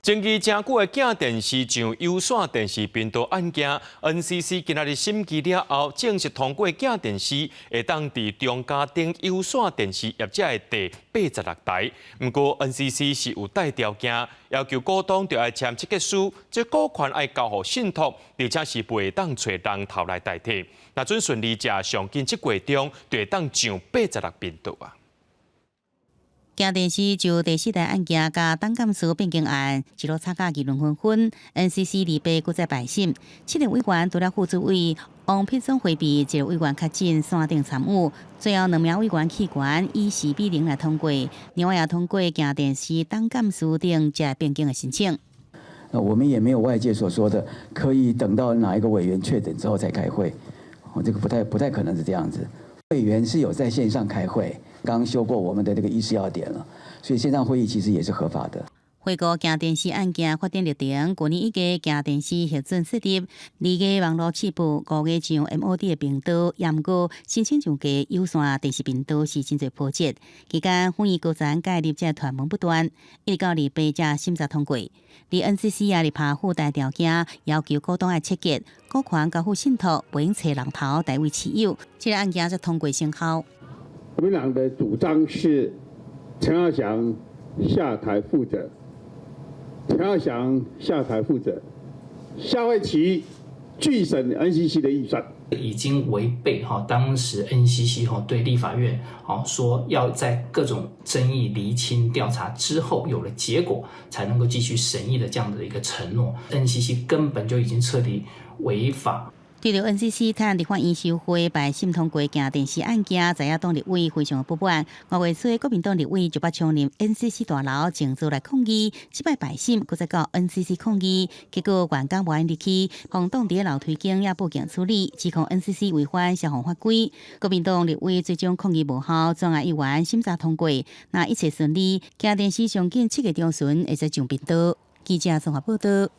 爭議誠久的鏡電視上有線電視頻道案件，NCC 今仔日審議了後，正式通過鏡電視會當佇中加頂有線電視業者的第86台。毋過 NCC 是有帶條件，要求股東著愛簽切結書，這股權愛交予信託，而且是袂當揣人頭來代替。若準順利者，上緊7月中就會當上八十六頻道啊。鏡電視就第四台案件佮董監事變更案，一路吵甲議論紛紛。NCC 禮拜閣再敗審，七個委員除了副主委王必忠迴避，一個委員確診線頂參與，最後兩名委員棄權，以4比0來通過。另外也通過鏡電視董監事等這變更的申請。那我們也沒有外界所說的，可以等到哪一個委員確診之後再開會，哦，這個不太可能是這樣子。委員是有在線上開會，剛修過我們的這個議事要點了，所以線上會議其實也是合法的。回顧鏡電視案件發展歷程，去年一月鏡電視核准設立，2月網路試播，5月上 MOD 的頻道，毋過申請上架有線電視頻道是真濟波折。期間，府院高層佮業者傳聞不斷，一直到禮拜才審查通過。而 NCC 也拍附帶條件，要求股東愛切結，股權交付信託，袂用揣人頭代為持有，這個案件才通過生效。國民黨的主張是陳耀祥下台負責，陳耀祥下台負責，下會期拒審 NCC 的預算，已經違背哈當時 NCC 哈對立法院哦說要在各種爭議釐清調查之後有了結果，才能夠繼續審議的這樣的一個承諾，NCC 根本就已經徹底違法。對著 NCC 趁立法院休會敗審通過鏡電視案件，在野黨立委非常不滿。5月初，國民黨立委就捌衝入 NCC 大樓靜坐來抗議，這擺敗審，閣再到 NCC 抗議，結果員工無愛入去，予擋佇樓梯間也報警處理，指控 NCC 違反消防法規。國民黨立委最終抗議無效，專案議員審查通過，若一切順利，鏡電視上緊7月中旬會使上頻道。記者綜合報道。